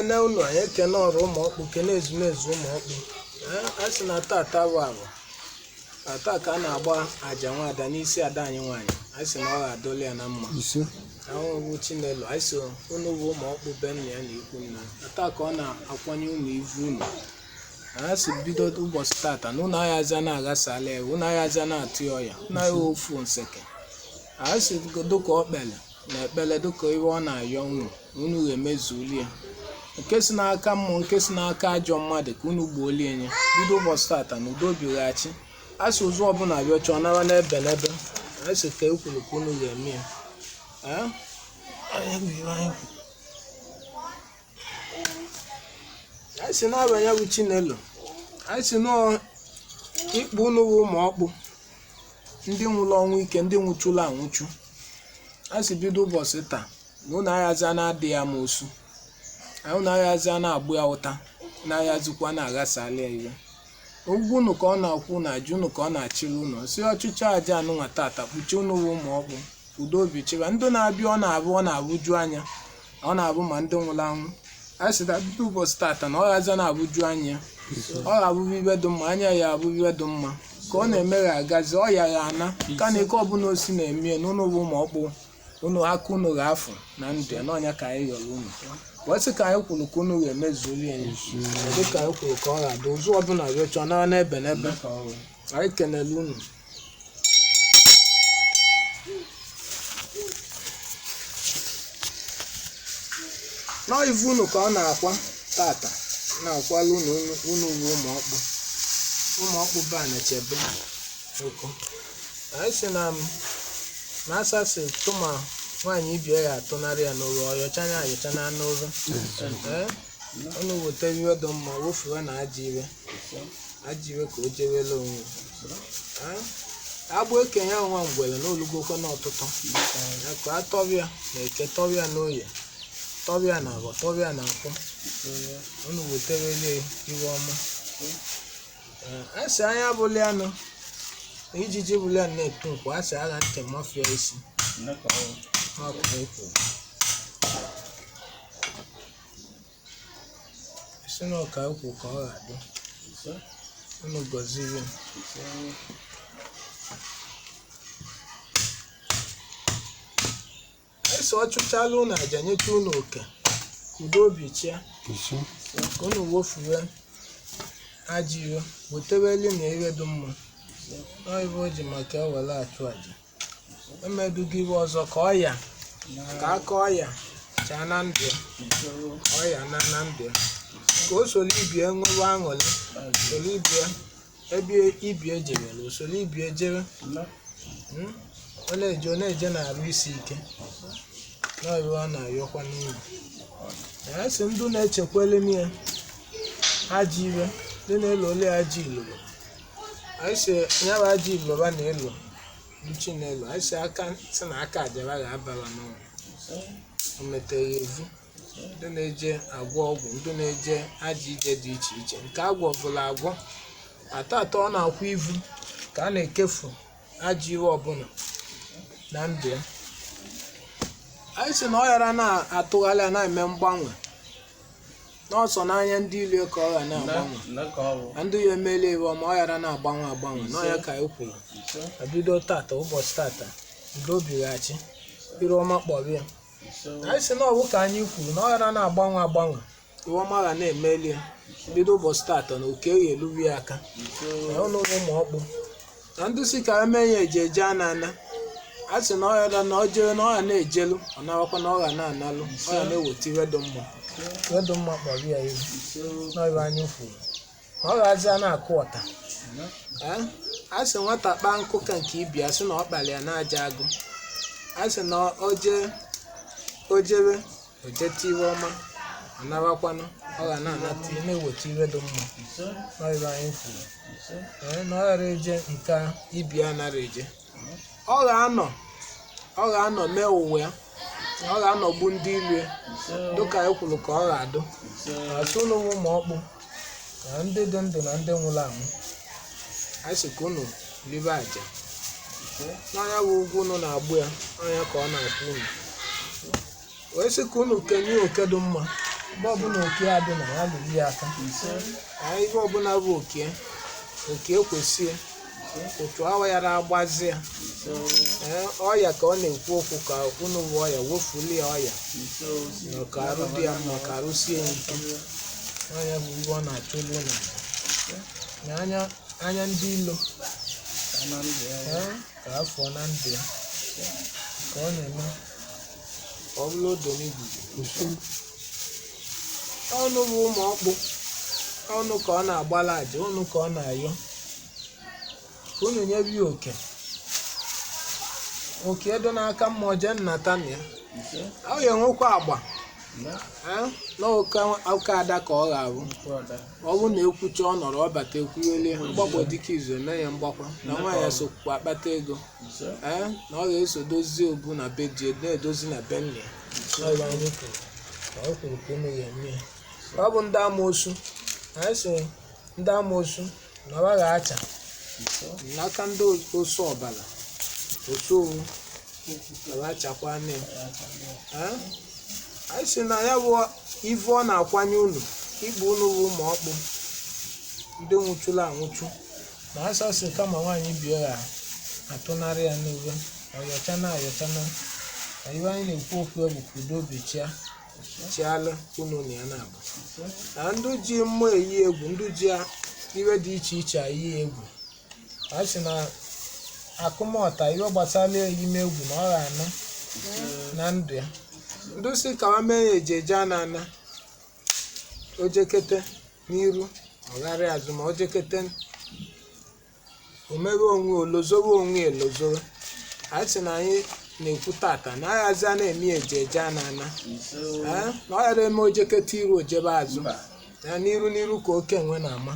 Ekene unu, anyị ekene ọrụ ụmụ ọkpụ, kene ezumezu ụmụ ọkpụ. A sị na tata bụ abụ na taa ka a na-agba àjà nwaada n'isi ada anyị nwaanyị. Anyị sị na ọ ga-adọli ya na mma. Ise. Ahụhụ Chinelo, anyị sị unu bụ ụmụ ọkpụ be nna ya na ikwu nna na taa ka ọ na-akwanye unu ivu unu. Na ha si bido ụbọchị tata na unu aghazi na-aghasala ya, unu aghazi na-atụ ya ọya, unu agha ofu nseke. Ha si dịka ọ kpele na ekpele, dịka iwe ọ na-ayọ unu, unu ga-emezuli ya, nke si n'aka mmụọ, nke si n'aka ajọ mmadụ, ka unu gbuolie ya. Bido ụbọchị tata na udo bighachi. A sị ụzọ ọbụla bịa chọọ nara n'ebe n'ebe. A sị ka e kwuru ka unu ga-eme ya. Ee? Anyị bụ ihe anyị kwuru. Anyị si n'abanye bụ Chinelo, anyị si nọọ ikpu unu bụ ụmụ ọkpụ, ndị nwụrụ ọnwụ ike, ndị nwụchuru anwụchu. A sị bido ụbọchị taa na unu aghazi na-adị ya amoosu, unu aghazi na-agbụ ya ụta, na-aghazikwa na-aghasala ya iwe. Ugwu unu ka ọ na-akwụ na aja unu ka ọ na-achịrị unu, si ọchịchị aja anụnwa tata kpuchie unu bụ ụmụ ọkpụ, udo obi chịba ndị na-abịa. Ọ na-abụ, ọ na-abụju anya, ọ na-abụ ma ndị nwụrụ anwụ. A sị na bido ụbọchị tata na ọ ghazi na-abụju anya, ọ ga-abụbu ibe dị mma, anya ya abụbu ibe dị mma ka ọ na-eme ga agazi ọ ya ga ana ka na ike ọbụla o si na-eme na unu bụ ụmụ ọkpụ, unu aka unu ga-afụ na ndụ ya n'ọnya ka anyị yọrọ unu. Wee sị ka anyị kwuru ka unu ga-emezuli ya, dịka anyị kwuru ka ọ ga-adị. Ụzọ ọbụla bịa chọọ nara n'ebe n'ebe. Anyị kenele unu. Nọọ ivu unu ka ọ na-akwa tata, na-akwala unu, unu bụ ụmụ ọkpụ, ụmụ ọkpụ ba na chebe oko. Anyị sị na m na asasị tụma nwaanyị ibie ya atụnarị ya n'ụlọ ọyọchanya ayọchana n'ụlọ. Ee, unu weta iwe dị mma, wofewe na ajọ iwe, ajọ iwe ka o jewela onwe ya. Ee, agbụ ekenye nwa ngwere n'olugokwe n'ọtụtụ ya ka atọbịa na eke, tọbịa na oye, tọbịa na abọ, tọbịa na akwụ. Unu weterele iwe ọma. Ee, a sị anya abụla anụ na ijiji bụla ya na-etu nkwụ, a sị agha ntị mafia isi. Ọ ka e kwuru. Isi na ọka ekwu ka ọ ga-adị. Unu gọziri m. Esi ọ chụchala unu aja, nyecha unu oke, ka udo obi chịa. Ise. Ka unu wofuwe ajọ iwe, weteweli na iwe dị mma. Ọ ibe o ji maka ewere achụ aja emedugo iwe ọzọ ka ọya ka aka ọya chaa na ndụ ya, ka ọya na ndụ ya, ka o soro ibie nwewe aṅụrị, soro ibie ebe ibie jebere, o soro ibie jebe. Ọ na-eje na-arụ isi ike n'ọrụ ọ na-arịọkwa n'ụlọ ya. Sị ndụ na-echekwele m ya ajọ iwe, ndị na-elo ole ajọ iloro. Anyị sị ya bụ ajọ iloro na-elo nchi na-elo. Anyị sị aka sị na aka ajaba ga-abara n'ụlọ o metere evu. Ndị na-eje agwọ ọgwụ, ndị na-eje ajọ ije dị iche iche, nke agwọ bụla agwọ atọ atọ, ọ na-akwụ ivu ka a na-ekefu ajọ iwe ọbụla na ndụ ya. Anyị sị na ọ ghara na-atụgharị a na-eme mgbanwe n'ọsọ n'anya ndị ilu ka ọ ghara na-agbanwe na ndị ya emela iwe ọma, ọ ghara na-agbanwe agbanwe n'ọnya ka anyị kwuru. Ebido tata, ụbọchị tata, udo bighachi, iru ọma kpọrọ ya. Anyị sị na ọ bụ ka anyị kwuru na ọ ghara na-agbanwe agbanwe, iwe ọma ga na-emeli ya. Bido ụbọchị tata na oke ya elubi ya aka na ụnụ ụmụ ọkpụ na ndị si ka eme ya eje eje a na-ana. A sị na ọ ghara na ọ jere na ọ ga na-ejelu, ọ narakwa na ọ ga na-analụ, ọ ga na-eweta iwe dị mma, iwe dị mma kpọrọ ya ihu n'ọrụ anyị kwuru na ọ ghazi a na-akụ ọta. Ee, a sị nwata kpaa nkụ ka nke ibi, a sị na ọ kpara ya n'aja agụ. A sị na o jee o jebe o jete iwe ọma, ọ narakwanụ, ọ ga na-anata ihe, na-eweta iwe dị mma n'ọrụ anyị kwuru. Ee, na ọ ghara eje nke ibi a nara eje, ọ ga-anọ, ọ ga-anọ mee ụwa ya, ọ ga-anọgbu ndị ilu ya dịka anyị kwuru ka ọ ga-adụ. Asụ ụnụ ụmụ ọkpụ na ndị dị ndụ na ndị nwụrụ anwụ, anyị sị ka unu libe aja n'anya bụ ụgwọ unu na-agbụ ya, ọnya ka ọ na-akwụ unu. Wee sị ka unu kenye oke dị mma. Ebe ọbụla oke ya dị na ya lụrụ ya aka. Ihe ọbụla bụ oke, oke kwesịe otu awa yara agbazi ya. Ee, ọya ka ọ na-ekwu okwu ka unu bụ ọya wefuli ya ọya na ka arụ dị ya mma, ka arụ sie ya ike. Ọnya bụ ibe ọ na-achọ olu na na anya anya ndị ilo. Ee, ka afọ na ndụ ya ka ọ na-eme ka ọ bụrụ odo n'iguzo. Ọnụ bụ ụmụ ọkpụ, ọnụ ka ọ na-agbala aja, ọnụ ka ọ na-ayọ ka unu nyebe ya oke. Oke dị n'aka mmụọ jee nnata na ya. Ọ ga-enwekwa agba. Ee, na oke ada ka ọ ga-abụ. Ọ bụrụ na ekwucha ọ nọrọ ọ bata ekwugheli mgbakọ dịka izu eme ya mgbakwa na nwaanyị sokwukwa akpata ego. Ee, na ọ ga-eso dozie obu na be di na-edozi na be nna ya. Ọ bụ anyị kwuru ka ọ kwuru ka unu ga-eme ya. Ọ bụ ndị amoosu, anyị sị ndị amoosu na ọ ga-acha n'aka ndị osu ọbara osu owu achakwa nne ya. Ee, anyị sị na ya bụ ife ọ na-akwanye unu igbu unu bụ ụmụ ọkpụ ndị nwụchuru anwụchu na asasị kama nwaanyị bie ya atụnarị ya n'uwe ọyọchana ayọchana na iwe anyị na-ekwu okwu bụ ka udo obi chia chialụ unu na ya na-abụ na ndị ji mmụọ eyi egwu, ndị ji iwe dị iche iche eyi egwu. A sị na akụmọta iwe gbasara eyime egwu na ọ ga-ana na ndụ ya. Ndị si ka ha mee ya ejeje a na-ana ojekete n'iru ọgharị azụ ma ojekete omebe onwe olozowe onwe elozowe. Anyị sị na anyị na-ekwu tata na aghazi a na-eme ya ejeje a na-ana. Ee, na ọ ghara eme ojekete iru ojebe azụ ya n'iru n'iru ka oke enwe na-ama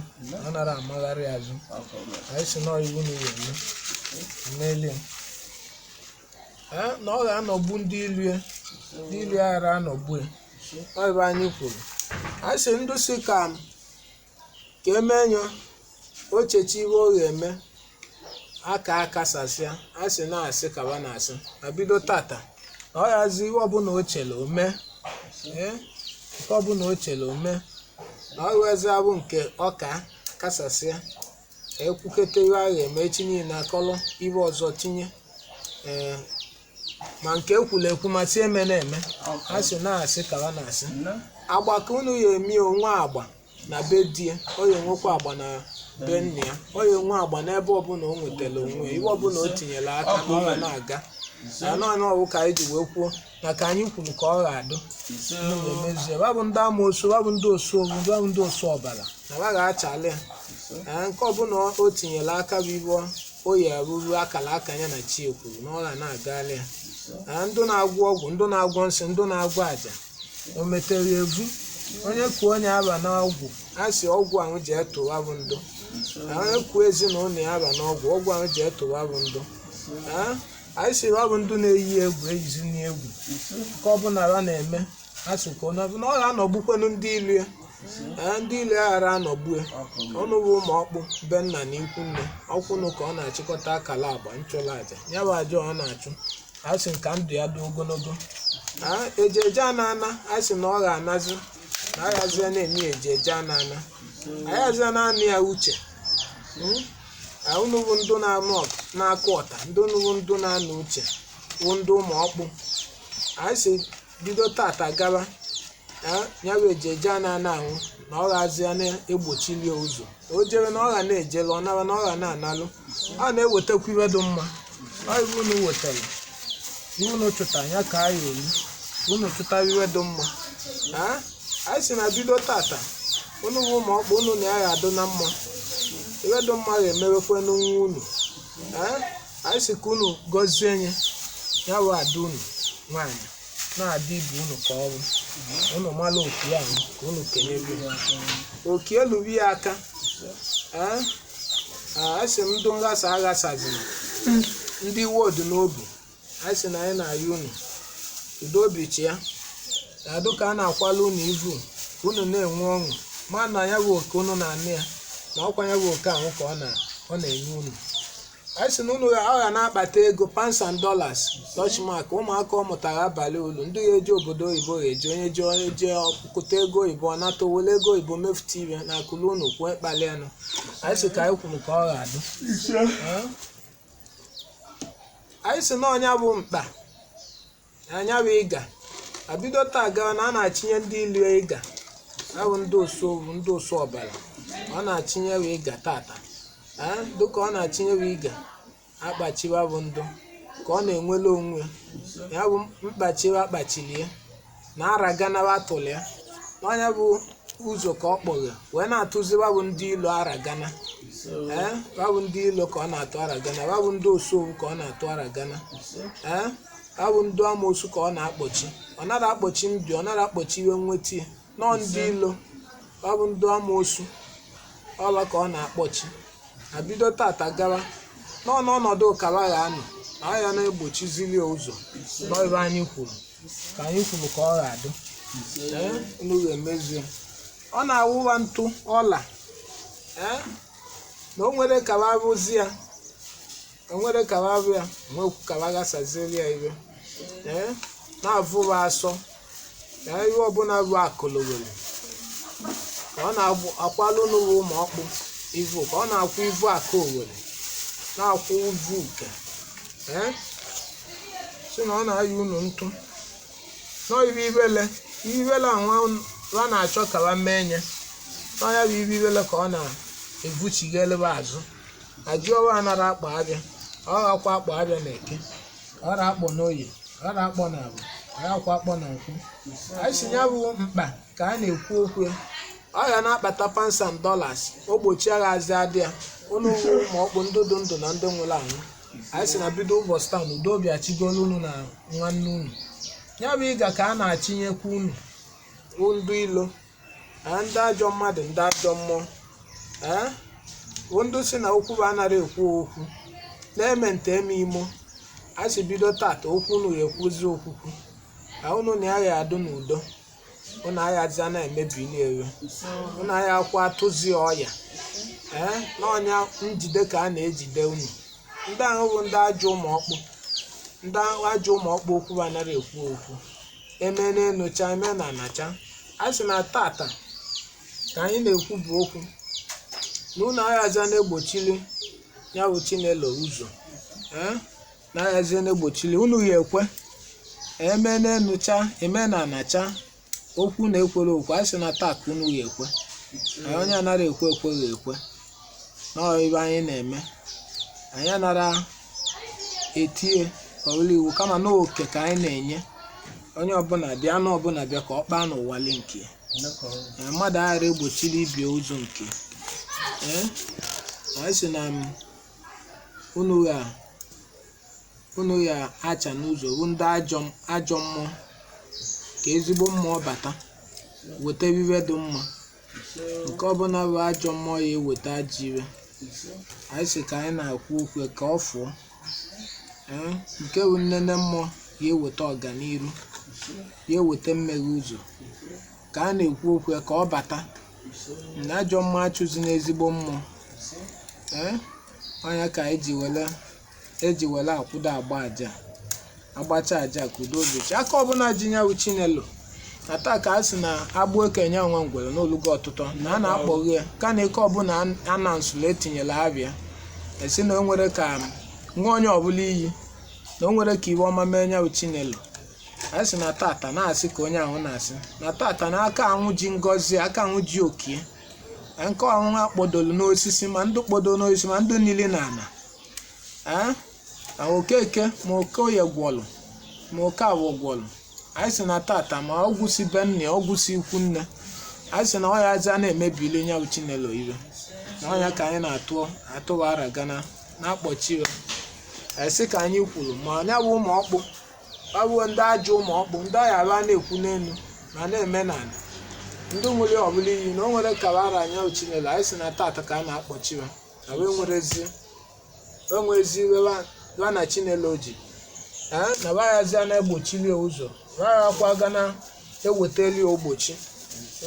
ọ nara amagharị azụ. Anyị sị na iwu na iwu eme emelie. Ee, na ọ ga-anọgbu ndị ilu ya, ndị ilu ya ghara anọgbu ya. Ọ ebe anyị kwuru anyị sị ndụ si ka ka eme ya ochechi iwe ọ ga-eme aka akasasịa. A sị na-asị kaba na-asị ma bido tata na ọ yazi iwe ọbụla o chere o mee. Ee, nke ọbụla o chere o mee na ọ wezi abụ nke ọka kasasịa ekwukete iwe a ga-eme echi niile akọlọ iwe ọzọ tinye. Ee, ma nke ekwuru ekwu ma si eme na-eme. A sị na-asị kaba na-asị agba ka unu ya emi onwe agba na be di ya, ọ ya enwekwa agba na be nna ya, ọ ya enwe agba n'ebe ọbụla o nwetara onwe ya, iwe ọbụla o tinyere aka na ọ ga na-aga na naanị ọwụ ka anyị ji wee kwuo na ka anyị kwuru ka ọ ga-adụ unu ga-emezu ya. Babụ ndị amoosu, babụ ndị osu owu, babụ ndị osu ọbara na ba ga-achalị ya. Ee, nke ọbụla o tinyere aka bụ ibe o yi arụrụ akara aka ya na chi ekwuru na ọ ga na-agalị ya. Na ndị na-agwọ ọgwụ, ndị na-agwọ nsị, ndị na-agwọ àjà o metere evu onye kuo onye aba n'ọgwụ a sị ọgwụ ahụ jee tụwa bụ ndụ. Na onye kuo ezinụlọ ya aba n'ọgwụ, ọgwụ ahụ jee tụwa bụ ndụ. Ee, anyị sị ọ bụ ndụ na-eyi egwu eyizi n'egwu nke ọbụla ha na-eme a sị ka onye ọbụla ọ ga-anọgbukwenu ndị ilu ya. Ee, ndị ilu ya ghara anọgbu ya. Ọnụ bụ ụmụ ọkpụ be nna na ikwu nne ọkwụnụ ka ọ na-achịkọta akala agba nchụla aja ya bụ aja ọ na-achụ a sị nka ndụ ya dị ogologo. Ejeje a na-ana a sị na ọ ga-anazi na aghazie na-eme ejeje a na-ana aghazie na-anị ya uche. Unu bụ ndụ na-anụ na-akụ ọta, ndị unu bụ ndụ na-anụ uche bụ ndị ụmụ ọkpụ. Anyị si bido tata gaba ya bụ ejeje a na-ana ahụ na ọ ghazie na-egbochili ụzọ o jere na ọ ga na-ejelu ọ nara na ọ ga na-analụ ọ na-ewetakwa iwe dị mma. Ọ iwu unu wetara ihe unu chụta ya ka anyị eri unu chụtara iwe dị mma. Anyị si na bido tata unu bụ ụmụ ọkpụ unu na ya ga-adụ na mma iwe dị mma ga-emewekwa n'onwe unu. Anyị si ka unu gọzie nye ya bụ ada unu nwaanyị na-adị ibe unu ka ọrụ unu mara oke ahụ ka unu kenyere ya oke elubi ya aka. Ee, anyị sị m ndụ nghasa aghasazina ndị iwe ọdụ n'obi. Anyị sị na anyị na-ayọ unu udo obi chi ya na-adụ ka a na-akwala unu ivu ka unu na-enwe ọṅụ ma na ya bụ oke unu na-anị ya na ọkwa ya bụ oke ahụ ka ọ na-enye unu. Anyị sị na unu ọ ga na-akpata ego pounds and dollars, Dutch mark. Ụmụaka ọ mụtara abalị ulu, ndị ga-eje obodo oyibo ga-eje, onye je, onye je kụta ego oyibo, ọ nata wele ego oyibo mefute ibe na akụlụ unu kwuo ịkpali anụ. Anyị sị ka anyị kwuru ka ọ ga-adị. Ee? Anyị sị na ọnya bụ mkpa anya bụ ịga abido taa gawa na a na-achịnye ndị ilu ịga abụ ndị osu, ndị osu ọbara, ọ na-achịnye bụ ịga tata. Ee, dịka ọ na-achịnye bụ ịga akpachiwa bụ ndụ ka ọ na-enwele onwe ya bụ mkpachiwa akpachilie na araganawa atụli ya n'ọnya bụ ụzọ ka ọ kpọghe wee na-atụziwa bụ ndị ilu aragana. Ee, babụ ndị ilo ka ọ na-atụ aragana, babụ ndị osuowu ka ọ na-atụ aragana. Ee, babụ ndị amoosu ka ọ na-akpọchi. Ọ nara akpọchi mbi, ọ nara akpọchi iwe nweta ya nọọ ndị ilo, babụ ndị amoosu ọla ka ọ na-akpọchi. Abido tata gawa nọọ n'ọnọdụ ụkara ga-anọ na ya na-egbochizili ụzọ n'ebe anyị kwuru ka anyị kwuru ka ọ ga-adị. Ee, unu ga-emezu ya. Ọ na-awụwa ntụ ọla. Ee, na o nwere kaba rụzi ya, o nwere kaba rụ ya, nwekwu kaba ghasaziri ya iwe. Ee, na-avụrụ asọ. Ee, ihe ọbụla bụ akụlụwere ka ọ na-akwalụ n'ụwa ụmụ ọkpụ ivu, ka ọ na-akwụ ivu akụ owere, na-akwụ ivu uke. Ee, si na ọ na-ayị unu ntụ nọọ ibe ibele ibele anwa a na-achọ ka wa mee nye n'ọnya bụ ibe ibele ka ọ na-evuchighelebe azụ ajụọwa anara akpọ abịa, ọ ghakwa akpọ abịa na eke, ọ na-akpọ n'oye, ọ na-akpọ na abụ, ọ ghakwa akpọ na nkwụ. Anyị si ya bụ mkpa ka a na-ekwu okwu ya, ọ ga na-akpata pounds and dollars, ogbochi aghazi adị ya unu ma ọkpụ ndị dị ndụ na ndị nwụrụ anwụ. Anyị si na bido ụbọchị taa na udo obi achigolu unu na nwanne unu. Ya bụ ịga ka a na-achịnyekwa unu bụ ndị ilo, ee, ndị ajọ mmadụ, ndị ajọ mmụọ, ee, bụ ndị si na okwu bụ anara ekwu okwu na-eme nte eme imo. A sị bido tata okwu unu ga-ekwuzi okwukwu ka unu na ya ga-adụ n'udo, unu aghazi na-emebi na-ewe unu agha akwa atụzi ọya. Ee, n'ọnya njide ka a na-ejide unu, ndị ahụ bụ ndị ajọ ụmụ ọkpụ, ndị ajọ ụmụ ọkpụ okwu bụ anara ekwu okwu eme na-enocha eme na anacha. A sị na tata ka anyị na-ekwu bụ okwu na unu aghazi na-egbochili ya bụ Chinelo ụzọ. Ee, na aghazi na-egbochili unu ya ekwe eme na-enocha eme na anacha okwu na-ekwere okwu. A sị na taa ka unu ya ekwe. Ee, onye anara ekwe ekweghị ekwe nọọ ibe anyị na-eme, anyị anara etie ọbụla iwu kama na oke ka anyị na-enye onye ọbụla bịa na ọbụla bịa ka ọ kpaa n'ụwa linki. Ee, mmadụ aghara egbochiri ibie ụzọ nke. Ee, anyị sị na m unu ya unu ya acha n'ụzọ bụ ndị ajọ ajọ mmụọ ka ezigbo mmụọ bata weta iwe dị mma, nke ọbụla bụ ajọ mmụọ ya eweta ajọ iwe. Anyị sị ka anyị na-ekwu okwu ka ọ fụọ. Ee, nke bụ nnene mmụọ ya eweta ọganiru, ya eweta mmeghe ụzọ ka a na-ekwu okwu ka ọ bata na ajọ mmụọ achụzi n'ezigbo mmụọ. Ee, ọnya ka eji wele eji wele akwụdo agba aja agbacha aja ka udo obi aka ọbụla ji ya bụ Chinelo na taa ka a sị na agbụ ekenye nwa ngwere n'olugo ọtụtụ na a na-akpọghị ya ka na eke ọbụla a na nsụla etinyela abịa esi na o nwere ka nwa onye ọbụla iyi na o nwere ka iwe ọma mee ya bụ Chinelo. A sị na tata na-asị ka onye ahụ na-asị na tata na aka anwụ ji ngọzi, aka anwụ ji okie nke ọnwụ akpọdolu n'osisi, ma ndị kpọdo n'osisi ma ndị niile na ana. Ee, na okeke ma okoye gwọlụ ma oke awọ gwọlụ. Anyị sị na tata ma ọgwụ si be nne, ọgwụ si ikwu nne, anyị sị na ọya aza na-emebili ya bụ Chinelo iwe na ọya ka anyị na-atụ atụwa aragana na-akpọchi ya. Anyị sị ka anyị kwuru ma ya bụ ụmụ ọkpụ ọ bụ ndị ajọ ụmụ ọkpụ, ndị ọya ba na-ekwu n'elu ma na-eme n'ala, ndị nwere ọbụla iyi na o nwere kawara anya Chinelo. Anyị sị na tata ka a na-akpọchi ya na wee nwerezi enwezi iwe na Chinelo ji. Ee, na baghazia na-egbochili ụzọ baghakwa ga na ewetali ogbochi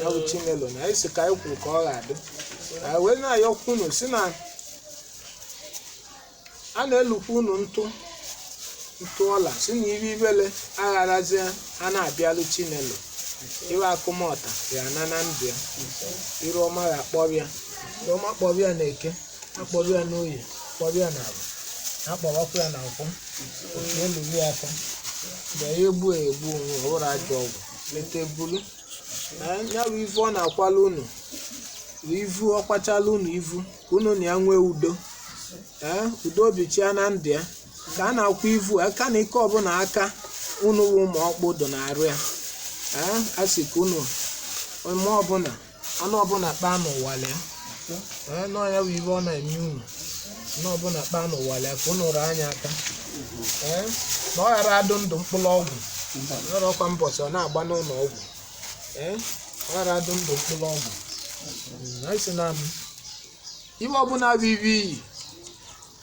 ya bụ Chinelo na anyị sị ka anyị kwuru ka ọ ga-adị. Anyị wee na-ayọkwa unu si na A na-elukwa unu ntụ ntụ ọla si na ibe ibele agharazie a na-abịalụ Chinelo. Iwe akụmọta ya ana na ndụ ya. Iru ọma ya akpọbịa. Iru ọma kpọbịa na eke, akpọbịa na oye, kpọbịa na abụ, akpọbakwa ya na nkwụ. Otu eluli aka. Mgbe ya egbu egbu onwe ọ bụrụ ajọ ọgwụ. Leta bulu. Ya bụ ivu ọ na-akwala unu. Bụ ivu ọ kwachala unu ivu ka unu na ya nwee udo. Ee, udo obi chia na ndụ ya. Ka a na-akwa ivu aka na ike ọbụla aka unu wụ ụmụ ọkpụ dụ na-arụ ya. Ee, a sị ka unu ome ọbụla anụ ọbụla kpaa n'ụwa lee. Ee, nọọ ya bụ ive ọ na-eme unu. Anụ ọbụla kpaa n'ụwa lee ka unu rụọ anya aka. Ee, na ọ ghara adụ ndụ mkpụrụ ọgwụ. Nọrọkwa mbọsị ọ na-agba n'ụlọ ọgwụ. Ee, ọ ghara adụ ndụ mkpụrụ ọgwụ. Anyị sị na iwe ọbụla bụ iwe iyi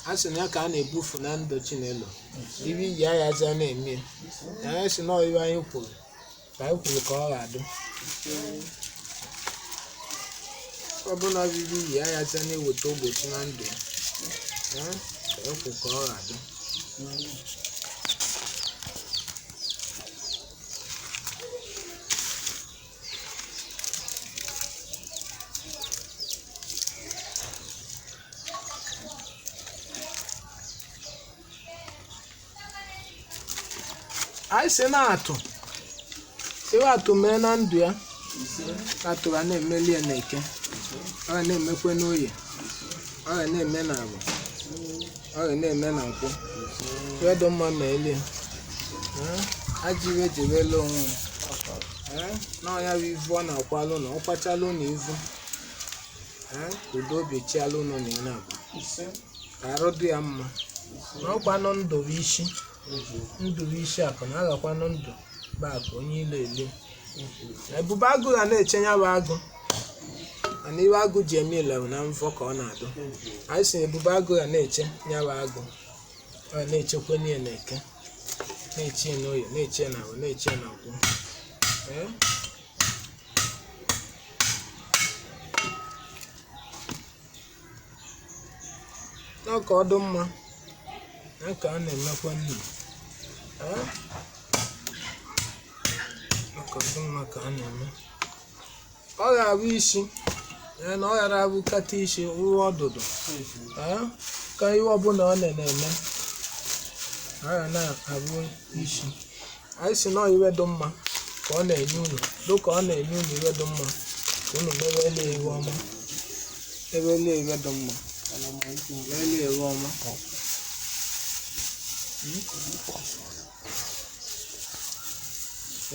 a sị na ya ka a na-ebufu na ndụ Chinelo. Iwe iyi ayaza na-eme ya. Anyị sị na ọ iwe anyị kwuru ka anyị kwuru ka ọ ga-adụ. Ọbụla bụ iwe iyi ayaza na-eweta ogbochi na ndụ ya. Ee, ka anyị kwuru ka ọ ga-adụ. Anyị sị na-atụ iwe atụ mee na ndụ ya. Atụ ga na-emeli ya n'eke, ọ ga na-emekwe n'oye, ọ ga na-eme na agwa, ọ ga na-eme na nkwụ. Iwe dị mma ma elie. Ee, ajọ iwe jebela onwe ya. Ee, na ọ ya bụ ivu ọ na-akwalụ na ọ kwachala ụnụ ivu. Ee, ka udo obi chiala ụnụ na ya na-abụ ka arụ dị ya mma. Na ọkwanụ ndụ bụ isi. Ndụ bụ isi akụ na agakwanụ ndụ bụ akụ onye ile ele. Ebube agụ ga na-eche ya bụ agụ. Mana iwe agụ ji eme ile bụ na mvọ ka ọ na-adụ. Anyị sị na ebube agụ ga na-eche ya bụ agụ. Ọ ga na-echekwa ya na eke, na-eche ya n'oye, na-eche ya na awọ, na-eche ya na nkwụ. Ee? Na ka ọ dị mma na ka a na-emekwa nnu. Ee? Na ka ọ dị mma ka a na-eme. Ọ ga-abụ isi. Ee, na ọ ghara abụ kata isi ruo ọdụdụ. Ee, ka ihe ọbụla ọ na-eme ọ ga na-abụ isi. Anyị sị na ọ iwe dị mma ka ọ na-enye unu, dịka ọ na-enye unu iwe dị mma ka unu mewele ya iwe ọma. Mewele ya iwe dị mma. Mewele ya iwe ọma.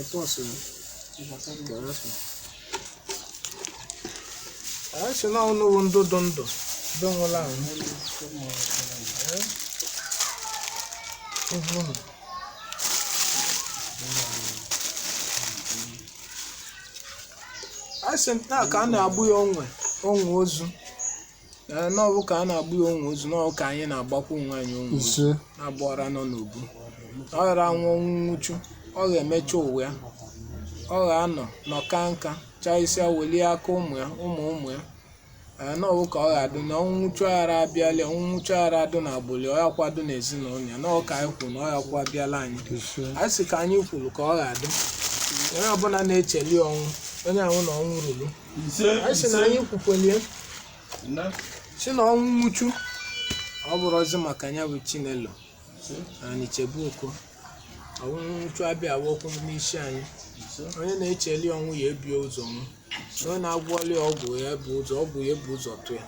Ẹ pọ̀ sí i. Anyị sị na unu bụ ndụ dị ndụ dị nwụrụ anwụ. Ee? Ivu unu. Anyị sị na ka a na-agbụ ya onwe onwe ozu. Ee, na ọ bụ ka a na-agbụ ya onwe ozu, na ọ bụ ka anyị na-agbakwa onwe anyị onwe ozu. Ise. Na-agba ọra nọ n'ubu. Ọ ghara anwụ ọnwụ nwụchu, ọ ga-emecha ụwa ya. Ọ ga-anọ nọka nka chaa isi ya welie aka ụmụ ya ụmụ ụmụ ya. Ee, na ọ bụ ka ọ ga-adụ na ọnwụ nwụchu aghara abịala, ọnwụ nwụchu aghara adụ na agbụrụ ya, ọ ya kwado na ezinụlọ ya, na ọ ka anyị kwuru na ọ ya kwa abịala anyị. Ise. Anyị sị ka anyị kwuru ka ọ ga-adụ. Onye ọbụla na-echeli ọnwụ, onye ahụ na ọnwụ ruru. Anyị sị na anyị kwukwelie sị na ọnwụ nwụchu ọ bụrụzi maka ya bụ Chinelo na Anichebuko. Ọnwụ nwụchu abịa awọkwu n'isi anyị. Onye na-echeli ọnwụ ya ebie ụzọ nwụ. Onye na-agwọli ọgwụ ya ebu ụzọ ọgwụ ya ebu ụzọ tụ ya.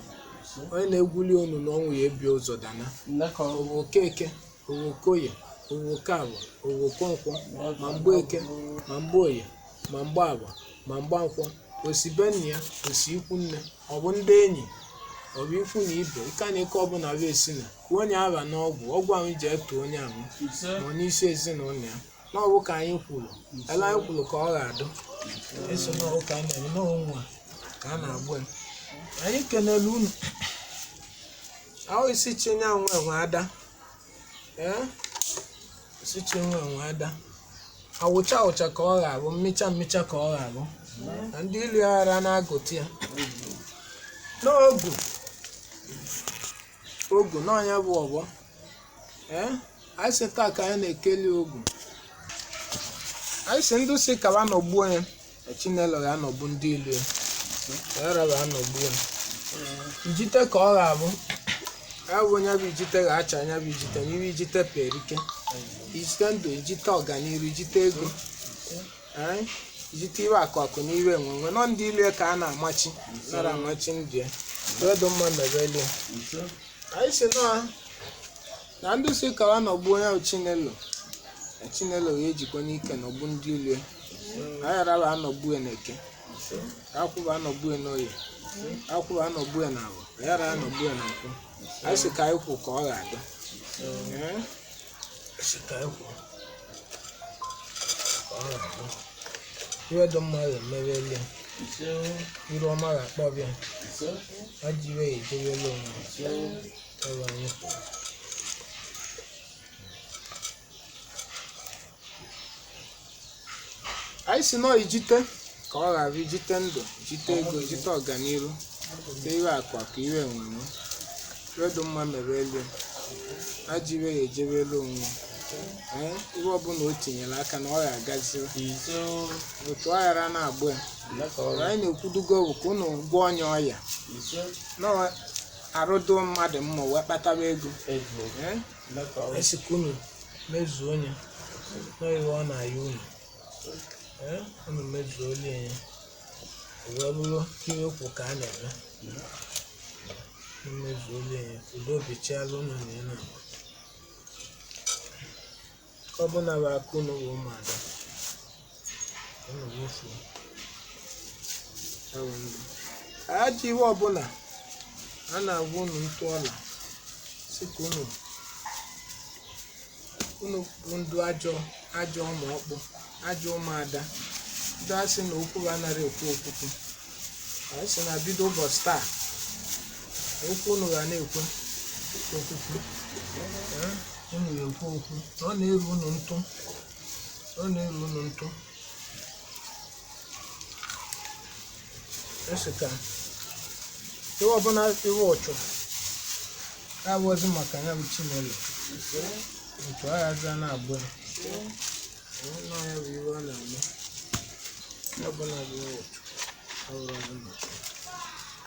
Onye na-egwuli onu n'ọnwụ ya ebie ụzọ dana. Owu Okeke, owu Okoye, owu Okafọ, owu Okonkwo, ma Mgbeke, ma Mgboye, ma Mgbagba, ma Mgbankwọ, osi be nna ya, osi ikwu nne, ọ bụ ndị enyi, ọ bụ ikwu na ibe, ike na ike ọbụla bụ esi na kwuo onye aba n'ọgwụ, ọgwụ ahụ ji eto onye ahụ ma n'isi ezinụlọ ya. Na ọ bụ ka anyị kwuru, ele anyị kwuru ka ọ ga-adụ. Eso na ọ bụ ka a na-eme n'onwe ka a na-agbụ ya. Anyị kenelu unu. Ahụ isi chi nye anwụ enwe ada. Ee, isi chi nwe enwe ada. Awụcha awụcha ka ọ ga-abụ, mmịcha mmịcha ka ọ ga-abụ. Na ndị ilu aghara na-agụta ya. N'ogu, ogu n'ọnya bụ ọgbọ. Ee, anyị sị taa ka anyị na-ekeli ogu. Anyị sị ndị si kaba nọgbuo ya, Chinelo ga-anọgbu ndị ilu ya, ya ga-anọgbu ya. Ijite ka ọ ga-abụ ya bụ onye bụ ijite ga-acha anya bụ ijite n'iru ijite perike ijite ndụ, ijite ọganiru, ijite ego. Ee, ijite iwe akụ akụ na iwe enwe nwe nọ ndị ilu ya ka a na-amachi nara amachi ndụ ya wedo mma mebelie. Anyị si na ndị si kawa nọgbu onye ahụ Chinelo, Chinelo ga-ejikwa n'ike nọgbu ndị ilu ya. Anyị araba anọgbu ya n'eke, akwụba anọgbu ya n'oye, akwụba anọgbu ya n'awọ, anyị ara anọgbu ya na nkwụ. Anyị sị ka anyị kwụ ka ọ ga-adị. Ee, sị ka anyị kwụ ka ọ ga-adị. Iwe dị mma ga-emebeli ya, iru ọma ga-akpọbịa, ajọ iwe ya ejebela onwe ebe anyị kwuru. Anyị si nọọ ijite ka ọ ghara ijite ndụ, ijite ego, ijite ọganiru, ijite iwe akụ akụ, iwe enwenwe. Iwe dị mma mere elu, ajọ iwe ya ejebela onwe. Ee, iwe ọbụla o tinyere aka na ọ ga-agaziri otu ọ ghara na-agbụ ya. Anyị na-ekwudugo bụ ka unu gwọọ ọnya ọya na arụdo mmadụ mma wee kpataba ego. Ee, anyị sị ka unu mezuo onye na iwe ọ na-ayọ unu. Ee, unu mezuo ya, wee bụrụ ihe okwu ka a na-eme. Unu mezuo ya, udo bichiala unu na ya na ọ bụla bụ aka unu bụ ụmụada unu wufuo. Ajọ iwe ọbụla a na-agwa unu ntụ ọla sị ka unu unu bụ ndụ ajọ ajọ ụmụ ọkpụ ajọ ụmụada ndị a sị na okwu anaghị ekwu okwukwu. Anyị sị na bido ụbọchị taa okwu unu ga na-ekwe okwukwu. Ee, unu ga-ekwu okwu ọ na-eru unu ntụ, ọ na-eru unu ntụ. Esi ka iwe ọbụla iwe ụchụ abụghịzi maka ya bụ Chinelo otu aghazi a na-agbụ ya nọ ya bụ iwe ọ na-eme. Ihe ọbụla bụ iwe ụchụ abụrụzi maka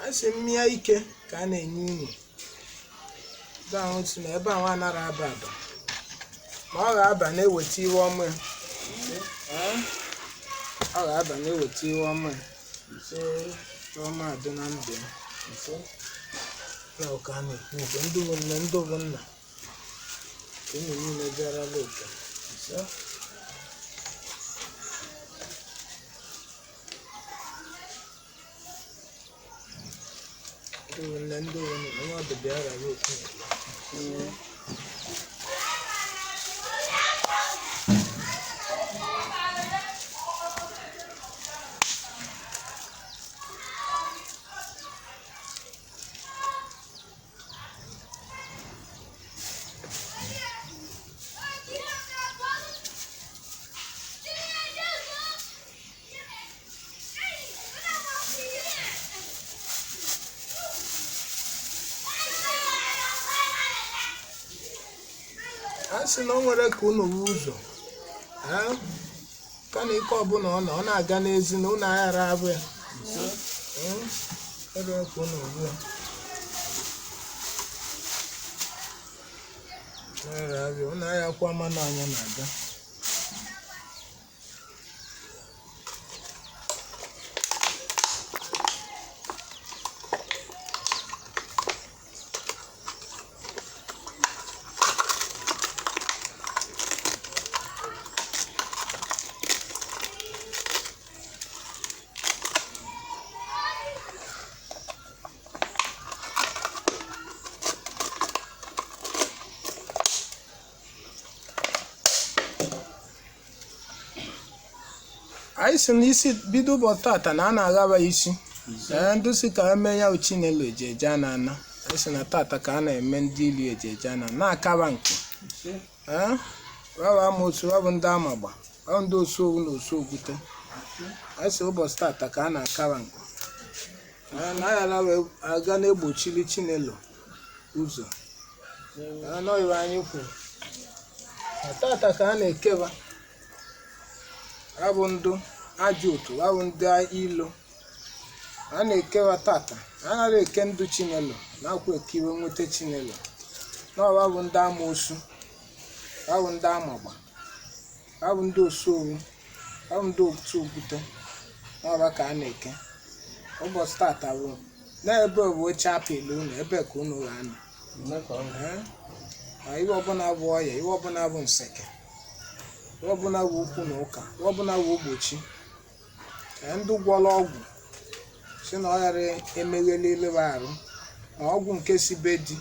a sị mmịa ike ka a na-enye unu. Ndị ahụ si na ebe ahụ anara aba aba ma ọ ga-aba na-eweta iwe ọma ya. Ee, ọ ga-aba na-eweta iwe ọma ya. Ọma adị na ndụ ya na ụka a na-ekwu okwu ndị bụ nne, ndị bụ nna, ka unu niile bịarala oke. Ndị bụ nne, ndị bụ nna, onye ọdụ bịarala oke. A sị na o nwere ka unu wuo ụzọ. Ee, ka na ike ọbụla ọ nọ ọ na-aga n'ezi na unu aghara abụ ya. Ee, ebe ka unu wuo aghara abụ ya, unu aghakwa mmanụ anya na-aga. Anyị si n'isi bido ụbọchị tata na a na-aghaba isi. Ee, ndị si ka eme ya Chinelo ejeje a na-ana. Anyị si na tata ka a na-eme ndị ilu ejeje a na na-akaba nke. Ee, wawa amosu wabụ ndị amagba wabụ ndị osu owu na osu okwute. Anyị si ụbọchị tata ka a na-akaba nke. Ee, na ayala wee aga na-egbochili Chinelo ụzọ. Ee, nọ iwe anyị kwuru. Na tata ka a na-ekeba abụ ndụ ajọ otu, abụ ndị ilo a na-ekewa tata. Anaghị eke ndụ Chinelo na-akwa ekiwe nweta Chinelo n'ọwa bụ ndị amoosu, abụ ndị amagba, abụ ndị osuowu, abụ ndị otu okwute n'ọba ka a na-eke ụbọchị tata bụ n'ebe bụ oche apịlị unu, ebe ka unu ga-anọ. Ee? Ma ihe ọbụla bụ ọya, ihe ọbụla bụ nseke, ihe ọbụla bụ ukwu na ụka, ihe ọbụla bụ ogbochi. Ee, ndị gwọrọ ọgwụ si na ọ ghara emegheli elebe arụ, ma ọgwụ nke si be di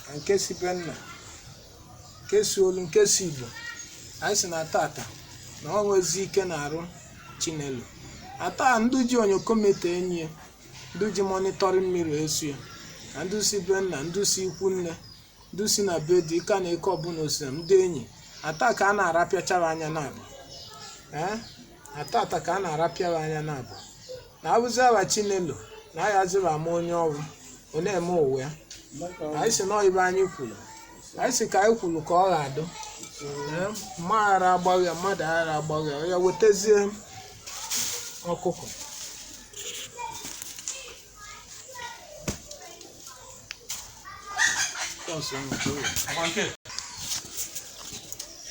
na nke si be nna, nke si olu, nke si Igbo, anyị si na tata na ọ nwezi ike na-arụ Chinelo. Ata ndị ji onyokometa enyi ya, ndị ji mọnịtọrị mmiri esu ya, na ndị si be nna, ndị si ikwu nne, ndị si na be di, ịka na eke ọbụla osi ndị enyi, ata ka a na-arapịachara anya na-abụ. Ee, atata ka a na-arapịara anya na-abụ na abụzi aba Chinelo na ayaziri ama onye ọrụ ọ na-eme ụwa ya. Anyị si na ibe anyị kwuru, anyị si ka anyị kwuru ka ọ ga-adụ. Ee, mma aghara agbaghị ya, mmadụ aghara agbaghị ya, ya wetazie ọkụkọ.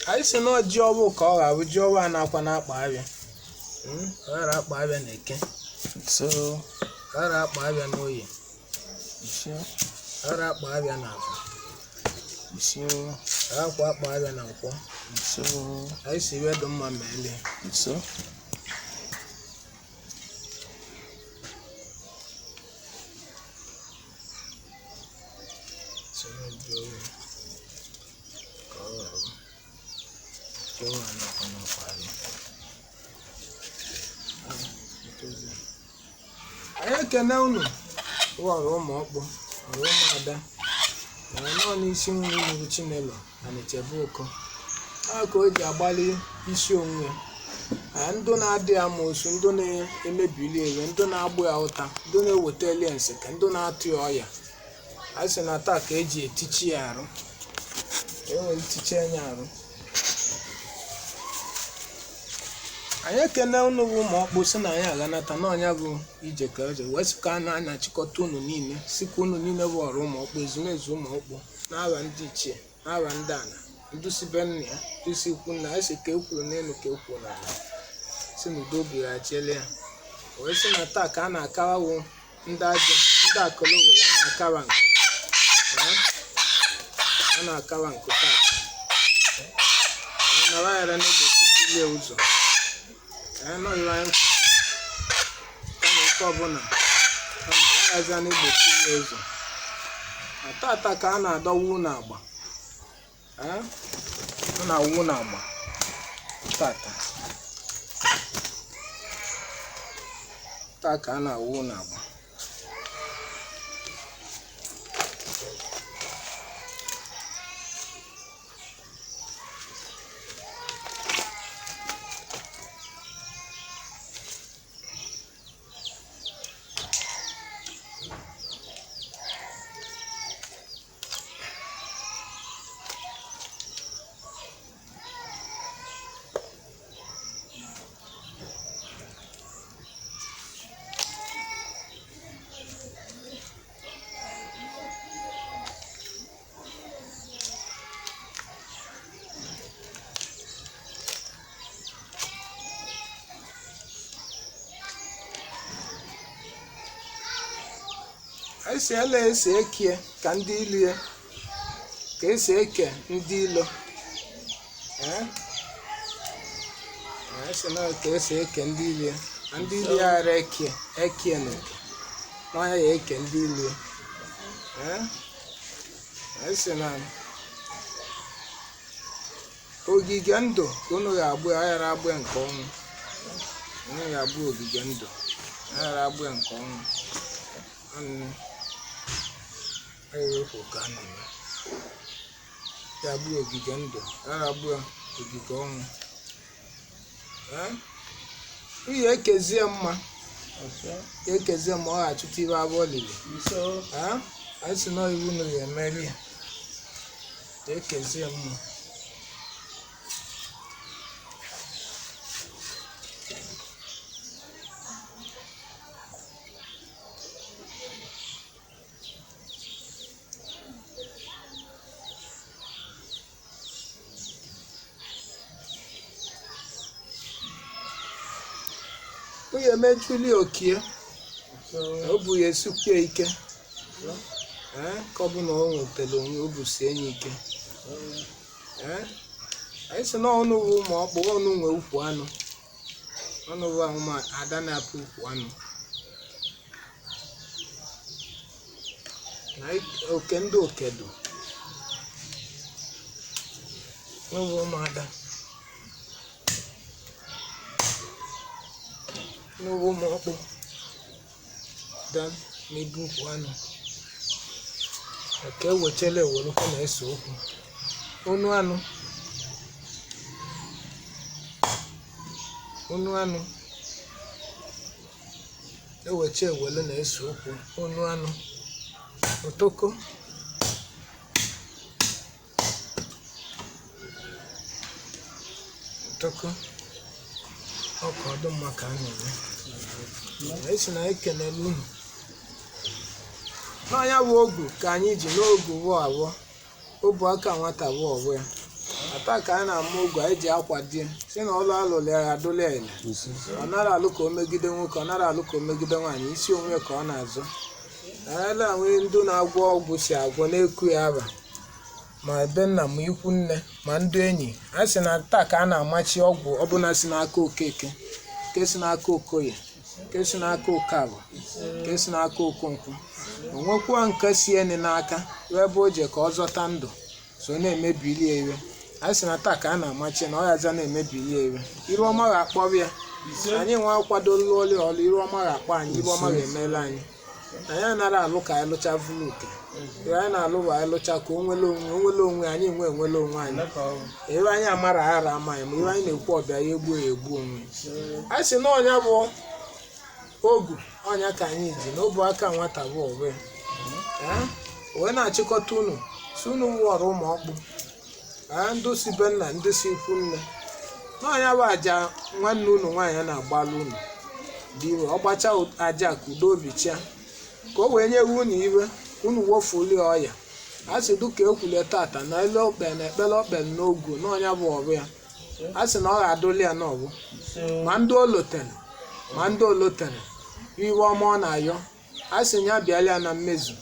Anyị si na ji ọbụ ka ọ ga-abụ ji ọbụ a na-akwa na-akpa abịa. Ọ ghara akpa abịa na eke, So, ọ ghara akpa abịa na oye, ise, ọ ghara akpa abịa na afọ, ise, ọ ghara akpa abịa na nkwọ. ise, Anyị si iwe dị mma ma elie. Ise. Si na ji ọbụ ka ọ ga-abụ ji ọbụ a na-akwa na-akpa abịa. Anyị ekene unu ghọrọ ụmụ ọkpụ, ghọrọ ụmụada na nọ n'isi nwa unu bụ Chinelo na Nechebe ụkọ a ka o ji agbalị isi onwe ya. Na ndụ na-adị amoosu, ndụ na-emebili ewe, ndụ na-agbụ ya ụta, ndụ na-eweta eliensị, ka ndụ na-atụ ya ọya, a sị na taa ka eji etichi ya arụ, enwere itichi anya arụ. Anyị ekene unu bụ ụmụ ọkpụ si na anyị aghanata n'ọnya bụ ije ka eje wee sị ka a na-achịkọta unu niile, si ka unu niile bụ ọrụ ụmụ ọkpụ, ezumezu ụmụ ọkpụ na-aba ndị ichie, na-aba ndị ana, ndị si be nna ya, ndị si ikwu nna ya, si ka e kwuru n'elu ka e kwuru n'ala, si na udo bighachiela ya. Wee sị na taa ka a na-akawawo ndị ajọ ndị akọlowere, a na-akawa nkụ. Ee, a na-akawa nkụ taa na waghara na-egbochi ilie ụzọ. Anyị nọghị anyị kwuru kama ike ọbụla kama ya na-egbochi ya ụzọ. Na tata ka a na-adọwa unu agba. Ee, a na-awụ unu agba tata, taa ka a na-awụ unu agba. Anyị si ele esi ekie ka ndị ilu ya ka esi eke ndị ilo. Ee, anyị si na ka esi eke ndị ilu ya na ndị ilu ya ghara ekie ekie na oke n'ọnya ya eke ndị ilu ya. Ee, anyị si na ogige ndụ ka unu ga-agbụ ya, ghara agbụ ya nke ọnwụ. Unu ga-agbụ ogige ndụ, ghara agbụ ya nke ọnwụ. Ọnụ ewepụ ka a na-eme ya bụ ogige ndụ, ghara bụ ogige ọnwụ. Ee, nwunye ekezie mma, ekezie mma, ọ ga-achụta ibe abụọ lili. Ee, anyị si na iwu unu ga-emeri ya, ekezie mma. Nwunye emejuli okie, o bu ya esukwie ike. Ee, ka ọ bụ na o nwetara onwe o busie ya ike. Ee, anyị sị na ọnụ bụ ụmụ ọkpụ, ọnụ nwe ukwu anụ, ọnụ bụ ahụ ma ada na-apụ ukwu anụ na oke ndị okedo n'ụwa ụmụada n'ụwa ụmụ ọkpụ da na-ebu ukwu anụ ka ewechela ewerukwu na-ese okwu onu anụ onu anụ eweche ewelu na-ese okwu onu anụ otoko otoko ọka ọdụ mma ka a na-eme. Esi na ekelele unu n'ọnya bụ ogu ka anyị ji n'ogu wụọ abụọ obu aka nwata bụ ọbụ ya ata ka a na-ama ogu anyị ji akwa die si na ọlụ alụlụ ya adụla ya ile. Ọ nara alụ ka o megide nwoke, ọ nara alụ ka o megide nwaanyị, isi onwe ka ọ na-azụ. Ele nwee ndị na-agwọ ọgwụ si agwọ na-eku ya aba ma ebe nna ma ikwu nne ma ndị enyi a sị na taa ka a na-amachi ọgwụ ọbụla si n'aka Okeke, nke si n'aka Okoye, nke si n'aka Okabụ, nke si n'aka Okonkwo, o nwekwuo nke si eni n'aka wee ebe o je ka ọ zọta ndụ so na-emebili ya iwe. A sị na taa ka a na-amachi na ọ yaza na-emebili ya iwe. Iru ọma ga-akpọrọ ya, anyị nwa akwadola ọlụ ọlụ, iru ọma ga-akpọ anyị, iru ọma ga-emela anyị. Anyị anara alụ ka anyị lụcha vụrụ uke, iwe anyị na-alụ bụ anyị lụcha ka o nwere onwe, o nwere onwe anyị nwe enwere onwe anyị. Iwe anyị amara ara ama anyị, ma iwe anyị na-ekwu ọbịa ya egbuo ya egbu onwe. A sị na ọnya bụ ogu ọnya ka anyị ji na obu aka nwata bụ ọbụ ya. Ee, wee na-achịkọta unu si unu wụọrọ ụmụ ọkpụ. Ee, ndị si be nna, ndị si ikwu nne, n'ọnya bụ aja nwanne unu nwaanyị na-agbalụ unu dị iwe, ọ gbacha aja ka udo obi chia ka o wee nyewe unu iwe unu wofulie ọya. A sị dịka ekwulie tata na elu okpe na ekpere okpe n'ogu n'ọnya bụ ọbụ ya. A sị na ọ ga-adụli ya n'ọbụ ma ndị olotere ma ndị olotere iwe ọma ọ na-ayọ, a sị ya bịala ya na mmezu.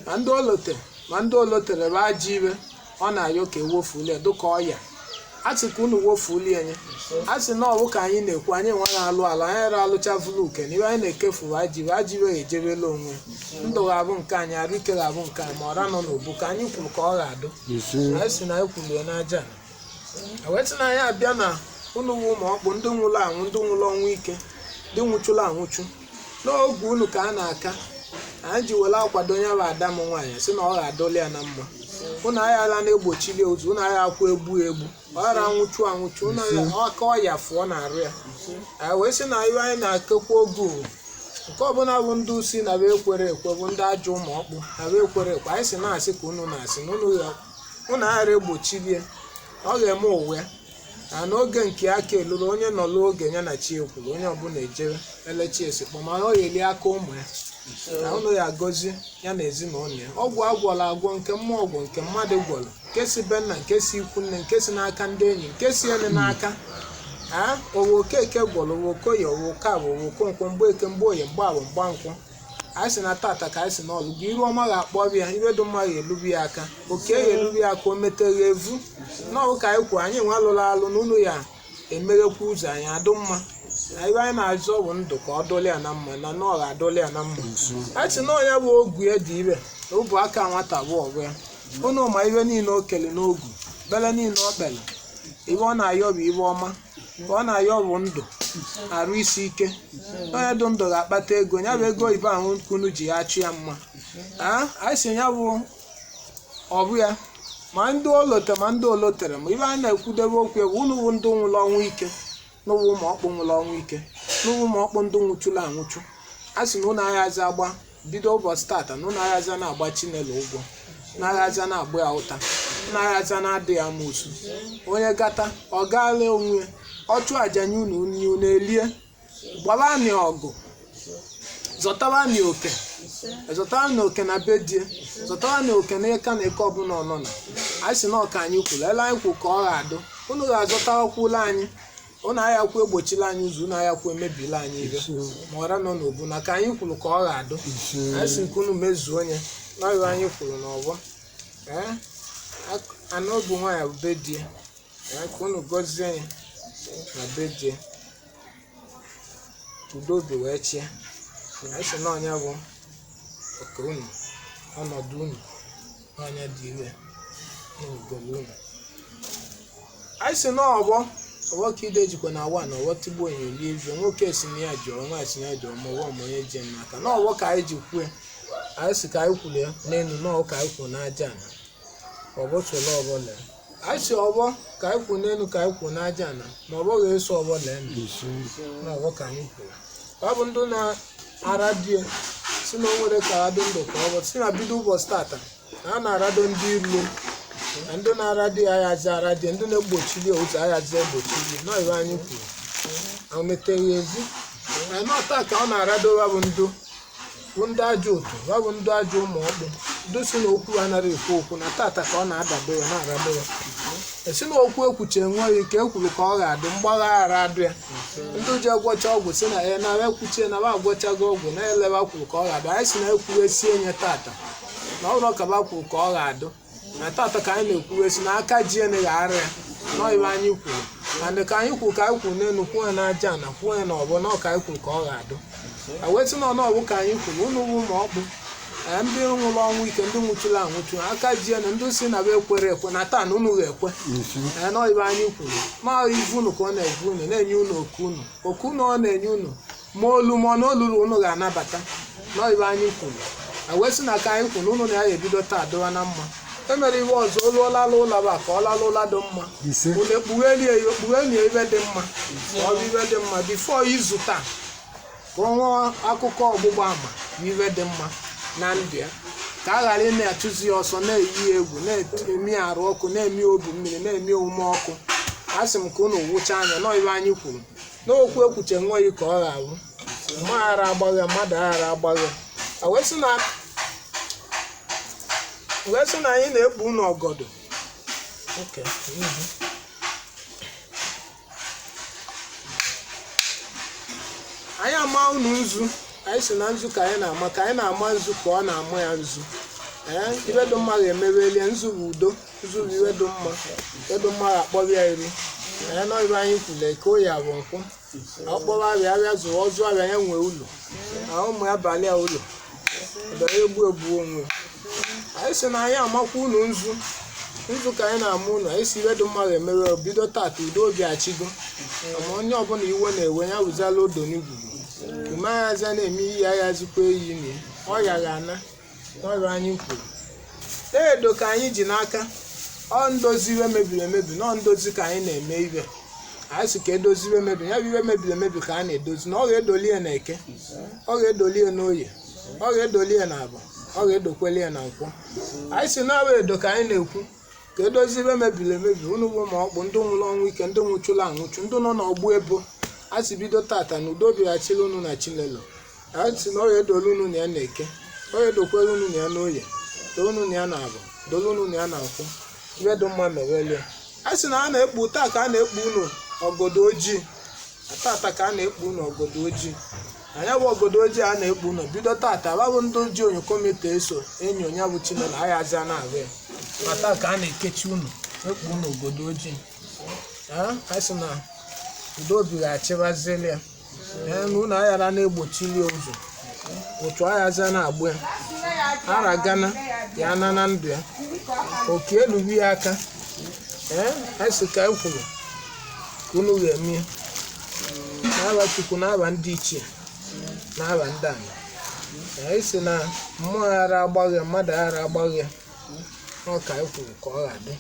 Ma ndị olotere ma ndị olotere bụ ajọ iwe ọ na-ayọ ka ewofulie dịka ọya. A sị ka unu wofulie ya. A sị na ọwụ ka anyị na-ekwu, anyị nwa na-alụ ala anyị ra alụcha vụlụ uke na iwe anyị na-ekefu ajọ iwe, ajọ iwe ga-ejebela onwe. Ndụ ga-abụ nke anyị, arụ ike ga-abụ nke anyị, ma ọra nọ n'obu ka anyị kwuru ka ọ ga-adụ. Anyị sị na anyị kwuru ya n'aja a wee sị na anyị abịa na unu wụ ụmụ ọkpụ, ndị nwụrụ anwụ, ndị nwụrụ ọnwụ ike, ndị nwụchụrụ anwụchu n'oge unu ka a na-aka anyị ji were akwado ya bụ ada m nwaanyị sị na ọ ga-adụli ya na mma. Unu aghara na-egbochili ụzọ, unu agha akwụ egbu egbu, ọ ghara anwụchu anwụchu, unu aka ọya fụọ na-arụ ya. Anyị wee sị na iwe anyị na-akekwa oge uwu nke ọbụla bụ ndị usi na be ekwere ekwe bụ ndị ajọ ụmụ ọkpụ na be ekwere ekwe, anyị sị na-asị ka unu na-asị na unu aghara egbochilie, ọ ga-eme ụwa ya na n'oge nke aka eluru onye nọ n'oge ya na chi ekwuru onye ọbụla ejere elechi esikpọ mana ọ ga-eli aka ụmụ ya na ụnụ ya agọzi ya na ezinụlọ ya. Ọgwụ agwọrọ agwọ nke mmụọ ọgwụ nke mmadụ gwọrọ nke si be nna, nke si ikwu nne, nke si n'aka ndị enyi, nke si elu n'aka a owe Okeke gwọrọ, owe Okoye, owe Okabụ, owe Okonkwo, Mgbeke, Mgboye, Mgbabụ, Mgbankwọ. Anyị sị na tata ka anyị sị na ọlụ gị iru ọma ga-akpọ ya, iwe dị mma ga-elubi ya aka, oke ga-elubi ya aka, o meteghi evu n'ọwụ ka anyị kwuo. Anyị nwe alụrụ alụ na unu ya emeghekwa ụzọ anyị adụ mma na ibe anyị na-azọ bụ ndụ ka ọ dụlị ya na mma na na ọ ga-adụlị ya na mma. A sị na ọnya bụ ogu ya dị ire na ụbụ aka nwata bụ ọgụ ya. Unu ma ibe niile o kele n'ogu bele niile o kpere, ibe ọ na-ayọ bụ ibe ọma, ka ọ na-ayọ bụ ndụ arụ isi ike. Onye dị ndụ ga-akpata ego ya bụ ego oyibo ahụ kunu ji ya achụ ya mma. A sị ya bụ ọbụ ya ma ndị olote ma ndị olotere ma ibe anyị na-ekwudebe okwu egwu unu bụ ndị nwụrụ ọnwụ ike n'ụwa ụmụ ọkpụ nwụrụ ọnwụ ike n'ụwa ụmụ ọkpụ ndị nwụchụrụ anwụchụ. A sị na ụnụ aghazi agba bido ụbọchị tata na ụnụ aghazi na-agba Chinelo ụgwọ, na aghazi na-agba ya ụta, na aghazi na-adị ya amoosu. Onye gata ọ gaala onwe ọ chụọ aja nye unu nye unu elie, gbabanị ọgụ, zọtabanị oke, zọtabanị oke na be die, zọtabanị oke na ịka na eke ọbụla ọnọ na anyị sị na ọka anyị kwuru ele anyị kwu ka ọ ga-adụ. Unu ga-azọtakwula anyị Ụnụ ayakwa egbochila anyị ụzọ, ụnụ ayakwa emebila anyị ibe ma ọra nọ n'obu na ka anyị kwuru ka ọ ga-adụ. Anyị si nke unu mezuo onye n'ọyụ anyị kwuru n'ọgbọ. Ee, anụ bụ nwaanyị bụ be die. Ee, ka unu gọzie ya na be die, udo obi wee chie. Anyị si na ọnya bụ oke unu, ọnọdụ unu n'ọnya dị ire n'ugolo unu. Anyị si na ọgbọ ọgbọ ka ide jikwa na awa na ọgbọ tigbuo enyo lie ivie. Nwoke si na ya jụọ, nwaanyị si na ya jụọ, ma ọgbọ ma onye ji n'aka na ọgbọ ka anyị ji kwue. Anyị si ka anyị kwuru ya n'elu na ọgbọ ka anyị kwuru n'aja ana, ọgbọ tụrụ ọgbọ lee. Anyị si ọgbọ ka anyị kwuru n'elu ka anyị kwuru n'aja ana, ma ọgbọ ga-eso ọgbọ lee na ọgbọ ka anyị kwuru. Ọ bụ ndụ na-ara die si na o nwere ka adụ ndụ ka ọ bụ si na bido ụbọchị tata na a na-arado ndị ilo na ndị na-ara di ya ayazi ara di, ndị na-egbochili ụzọ ayazi egbochili na iwe anyị kwuru na o meteghị ezi na nọta ka ọ na-aradowa bụ ndụ bụ ndị ajọ otu wa bụ ndị ajọ ụmụ ọkpụ, ndị si na okwu anaghị ekwu okwu na tata ka ọ na-adado ya na-arado ya, esi na okwu ekwuche enweghị ka ekwuru ka ọ ga-adị mgbagha ara adụ ya. Ndị ji agwọcha ọgwụ si na ya na ekwuchie na ba agwọchago ọgwụ na eleba kwuru ka ọ ga-adụ. Anyị si na ekwuwesie nye tata na ọ bụrụ ka ba kwuru ka ọ ga-adụ na tata ka anyị na-ekwuwesi na aka ji ene ga-ara ya n'ọiwe anyị kwuru na ndị ka anyị kwuru ka anyị kwuru n'elu, kwuo ya n'aja na kwuo ya n'ọbọ na ọ ka anyị kwuru ka ọ ga-adụ. Awetị na ọnọbụ ka anyị kwuru unu bụ ụmụ ọkpụ, ee, ndị nwụrụ ọnwụ ike, ndị nwụchuru anwụchu, aka ji ene, ndị si na ba ekwere ekwe na taa na unu ga-ekwe. Ee, n'ọiwe anyị kwuru ma ivu unu ka ọ na-evu unu na-enye unu oku unu oku unu ọ na-enye unu ma olu ma ọ na olulu unu ga-anabata n'ọiwe anyị kwuru. Awetị na ka anyị kwuru unu na ya ebido taa dịwa na mma. Emere iwe ọzọ olu ọlala ụla bụ ka ọ lala ụla dị mma. Unu ekpughelie ya, ekpughelie ibe dị mma ka ọ bụ ibe dị mma bifo izu taa ka ọ nwee akụkọ ọgbụgba ama na ibe dị mma na ndụ ya, ka a ghara ị na-achụzi ya ọsọ, na-eyi ya egwu, na-emi arụ ọkụ, na-emi obu mmiri, na-emi omume ọkụ. A sị m ka unu wụcha anya nọ ibe anyị kwuru n'okwu ekwuche nweghị ka ọ ga-abụ mma aghara agbaghe mmadụ aghara agbaghe. A wee sị na anyị na-ekpu unu ọgọdọ. Okay. Anyị ama unu nzu. Anyị si na nzu ka anyị na-ama, ka anyị na-ama nzu ka ọ na-ama ya nzu. Ee, ibe dị mma ga-emewelie. Nzu bụ udo, nzu bụ iwe dị mma, iwe dị mma ga-akpọrọ ya iri. Ee, nọ ibe anyị kwule ka oyi abụ nkwụ ọkpọrọ abịa abịa zụrụ ọzụ abịa ya nwee ụlọ na ụmụ ya balị ya ụlọ ọbịara egbu egbu onwe. Anyị si na anyị amakwa unu nzu, nzu ka anyị na-ama unu. Anyị si iwe dị mma ga-emewe bido tata, udo obi achigo. Ma onye ọbụla iwe na-ewe ya wụzala odo n'igugu ume aghazi na-eme iyi aghazikwa eyi na ya ọrịa ga-ana n'ọrịa anyị kwuru. Edo ka anyị ji n'aka ọ ndozi iwe mebiri emebi nọ ndozi ka anyị na-eme iwe. Anyị si ka edozi iwe mebiri ya bụ iwe mebiri emebi ka a na-edozi na ọ ga-edoli ya na eke, ọ ga-edoli ya n'oye, ọ ga-edoli ya na abụ, ọ ga-edokweli ya na nkwọ. Anyị si na edo ka anyị na-ekwu ka edozi ibe mebiri emebi. Unu bụ ma ọkpụ ndị nwụrụ ọnwụ ike, ndị nwụchụrụ anwụchụ, ndị nọ n'ọgbụ ebo, a sị bido tata na udo bịaghachiri unu na Chinelo. A sị na ọ ga-edolu unu na ya na eke, ọ ga-edokwere unu na ya n'oye, doo unu na ya na abụ, dolu unu na ya na nkwọ. Ibe dị mma mewelie. A sị na a na-ekpu taa ka a na-ekpu unu ọgọdọ ojii, tata ka a na-ekpu unu ọgọdọ ojii. Anya bụ ọgọdọ ojii a na-ekpu unu bido tata babụ ndị ji onyokomita eso enyi onye bụ Chinelo aghazi na ahụ ya, ma taa ka a na-ekechi unu ekpu unu ogodo ojii. A sị na udo obi ga-achịbazili ya. Ee, na unu aghara na-egbochili ụzọ otu aghazi na-agbụ ya ara gana ya na na ndụ ya oke elubi ya aka. Ee, a sị ka e kwuru ka unu ga-eme ya n'aba Chukwu, n'aba ndị ichie, n'aba ndị ala. Anyị sị na mmụọ aghara agbaghị mmadụ aghara agbaghị ọ ka anyị kwuru ka ọ ga-adị.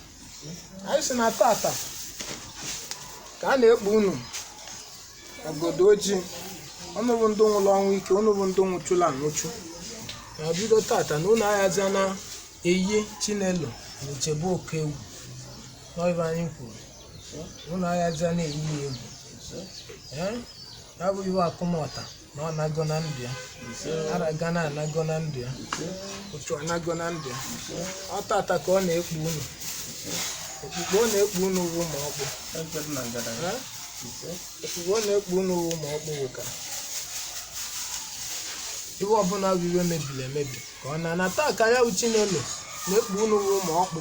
Anyị sị na tata ka a na-ekpu unu ọgọdọ ojii, unu bụ ndị nwụrụ ọnwụ ike, unu bụ ndị nwụchụrụ anwụchụ, ma bido tata na unu aghazi na eyi Chinelo na Echebe oke egwu n'ọibe anyị kwuru unu aghazi na eyi ya egwu. Ee, ya bụ iwe akụmọta na ọ nago na ndụ ya, araga na anago na ndụ ya, otu anago na ndụ ya. Ọ tata ka ọ na-ekpu unu okpukpe ọ na-ekpu unu bụ ma ọ bụ. Ee? Ofufe ọ na-ekpu unu ma ọ kpụwụ ka iwe ọbụla bụ iwe mebiri emebi ka ọ na na taa ka ya bụ Chinelo na-ekpu unu ma ọkpụ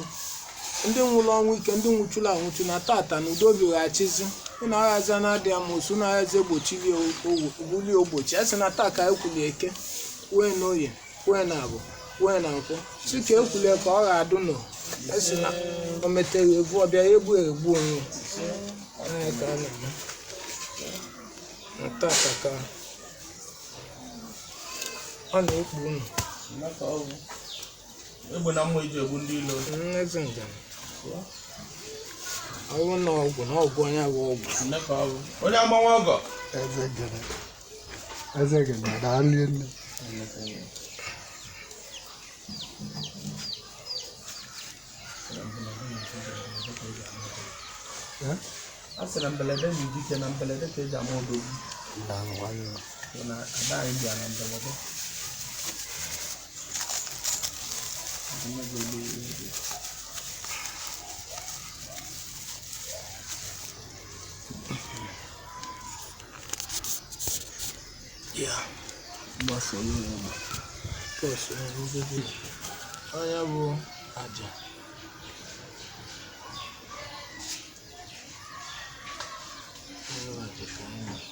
ndị nwụrụ ọnwụ ike, ndị nwụchuru anwụchu, na tata na udo bighachizi unu aghazi na adị amosu, unu aghazi egbochili bulie ogbochi. A sị na taa ka ekwuli eke wee na oye wee na abụ wee na nkwụ, si ka ekwulie ka ọ ga-adụ nụ. Esi na o metere evu ọbịa ya egbu egbu onwe ya ka a na-eme na tata ka ọ na-ekpu unu. Egbe na mma eji egbu ndị ilo. Eze njem ọwụ na ọgwụ na ọgwụ onye bụ ọgwụ. Nne ka ọ bụ. Onye agbanwe ọgọ. Eze gene. Eze gene, daalụ nne. A sị na mberede na dike na mberede ka eji ama odogwu. Daalụ nwanne. Bụ na ada anyị bịa na mberede. Ya. Mgbasa onye ụlọ. Bọs onye bụ aja. Onye bụ aja ka anyị na-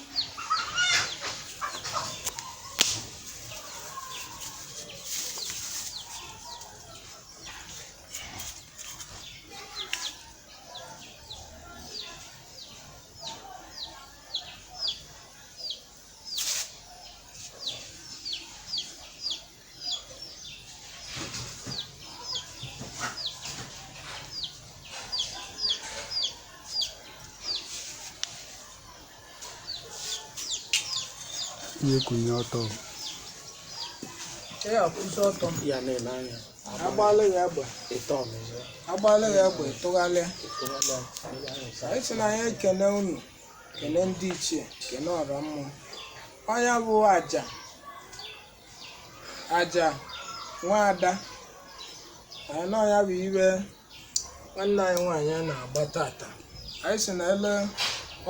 Ihe kwụnye ọtọ. Ee, akwụsị ọtọ. Ya na-ele anya. Agbalị ya egbe. Ịtọ ọmịzọ. Agbalị ya egbe tụgharịa. Ịtụgharịa. Ele anya ụsa. Anyị sị na anyị ekene unu, kene ndị ichie, kene ọra mmụọ. Onye bụ aja aja nwaada anyị na ya bụ iwe nwanne anyị nwaanyị a na-agba tata. Anyị sị na ele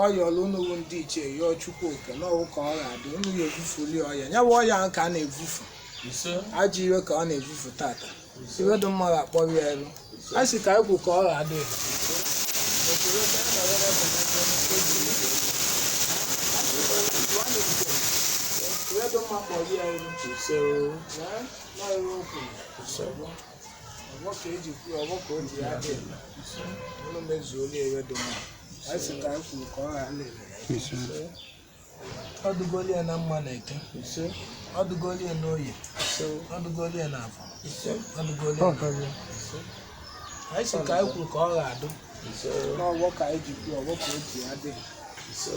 ọyọlụ unu bụ ndị ichie yọọ Chukwu oke n'ọwụ ka ọ ga-adị unu ya evufuli ọya ya bụ ọya ahụ ka a na-evufu. Ise. Ajọ iwe ka ọ na-evufu tata, iwe dị mma ga-akpọrọ ya elu. A sị ka anyị kwu ka ọ ga-adị. Iwe dị mma kpọrọ ya elu. Ise. Na iwe o kwuru ọgbọ ka eji kwuo ọgbọ ka o ji ya dị. Unu mezuola iwe dị mma. Anyị sị ka anyị kwuru ka ọ ghara lele. Ise. Ọ dụgolu ya na mma na eke. Ise. Ọ dụgolu ya n'oye. Ise. Ọ dụgolu ya n'afọ. Ise. Ọ dụgolu ya Ọ na karịa. anyị sị ka anyị kwuru ka ọ ga-adụ Ise. n'ọgbọ ka anyị ji kwuo ọgbọ ka o ji ya dị. Ise.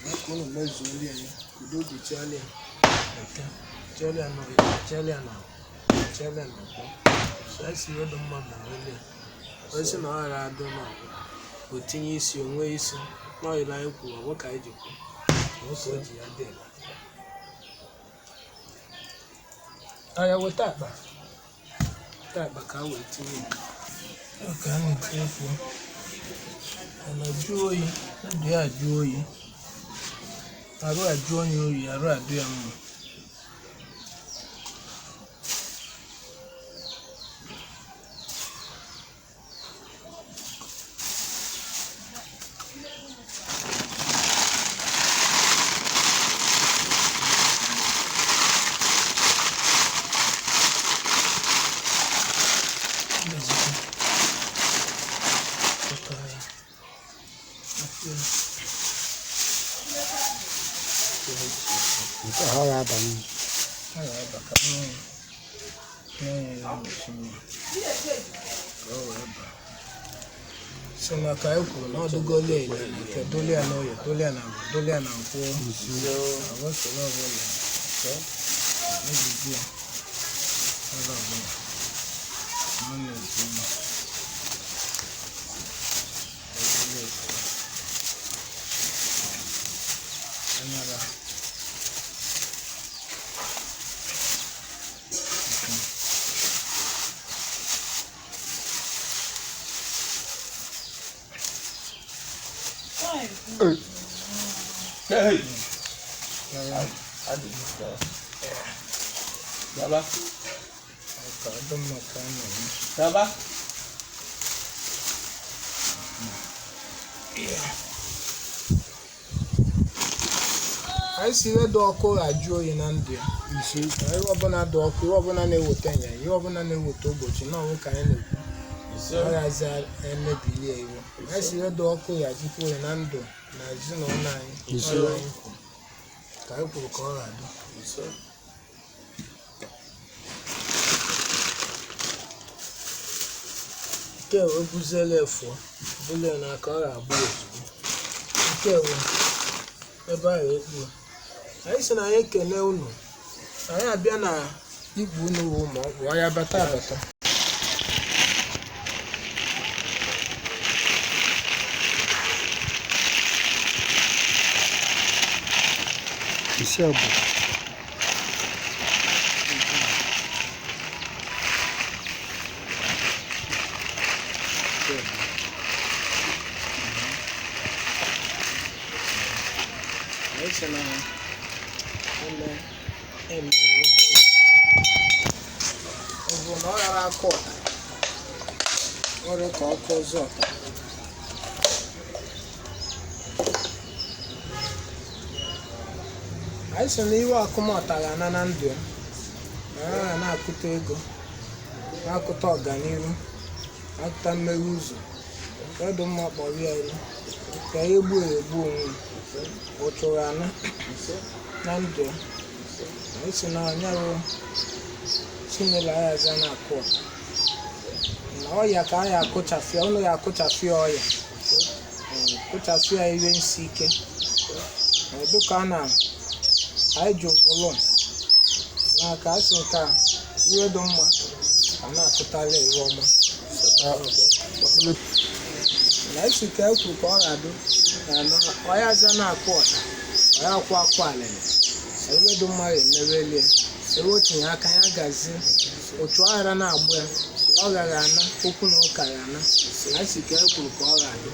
Mee ka unu mezuola ya, ka udo dịchiala ya eke, chiala ya n'oye, chiala ya n'afọ, chiala ya n'ụkwụ. Anyị sị ihe dị mma ma ole ya onye sị na ọ ghara adụ n'ọgbọ o tinye isi onwe isi n'ọyịla anyị kwuru ọgbọ ka anyị ji kwuo ọgbọ ka o ji ya dị. Aya weta akpa, weta akpa ka a wee tinye ya. Ọ ka a na-etinye kwuo ọ na-ajụ oyi, ndụ ya ajụ oyi, arụ ajụ onye oyi, arụ adụ ya mma. Mezikwa. Tụtụọ ya. Nke a ọ ga-abanye. Ọ ga-aba ka mmiri mmiri ya osimiri ka o wee baa. Si na ka anyị kwuru na ọ dụgolu ya ile ike, dolie ya n'oye, dolie ya na agwa, dolie ya na nkwụ agwa soro ọbụla ejiji ya ebe ọbụla ọ na-ezu mma. Anara. Ee. Hey! Ya, Adị m Gaba. ka ọ dị mma ka a na-eme. Gaba. Anyị si ihe dị ọkụ ajụ oyi na ndụ ya. Ise. Na ihe ọbụla dị ọkụ, ihe ọbụla na-eweta ịnyanya, ihe ọbụla na-eweta ụbọchị na ọnwụ ka anyị na-ekwu. Ise. Ọ ghazi emebili ya iwu. Anyị si ihe dị ọkụ ya ajụkwa oyi na ndụ na ezinụlọ anyị. Ise. Ọ anyị kwuru. Ka anyị kwuru ka ọ ga-adị. Ise. Nke wee buziela efuo, bulie n'aka ọ ga-abụ ozugbo. Nke wee ebe ahụ ekpuo. Anyị sị na anyị ekele unu. Anyị abịa na ikpu unu wụ ma ọ bụ ya bata abata. Isi abụọ. Anyị sị na eme eme ọ bụ na ọ ghara akụ ọta ọrụ ka ọkụ ọzọ ọta. Anyị sị na iwe akụmọta ga-ana na ndụ ya, na ya ga na-akụta ego, na-akụta ọganihu, na-akụta mmeghe ụzọ. Ọdụ mma kpọrọ ya ilu ka ya egbu egbu onwe ya. Ọ chụrụ ana na ndụ ya. Anyị sị na anya bụ Chinelo ayaza na-akụ ọta. Na ọya ka anyị akụchafịa, ụnụ ya akụchafịa ọya. Kụchafịa ihe nsi ike. Ma dịka a na anyị ji ụfụlụ n'aka, a sị nke a ihe dị mma ka na-akụtala ihe ọma. Na isi ka e kwuru ka ọ ga-adụ na ọya aza na-akụ ọta, ọya akwụ akwa alịlị. Ebe dị mma emewelie ebe o tinye aka ya gazie otu aghara na-agbụ ya, ọ gaghị ana okwu na ụka ya ana. Na isi ka e kwuru ka ọ ga-adụ.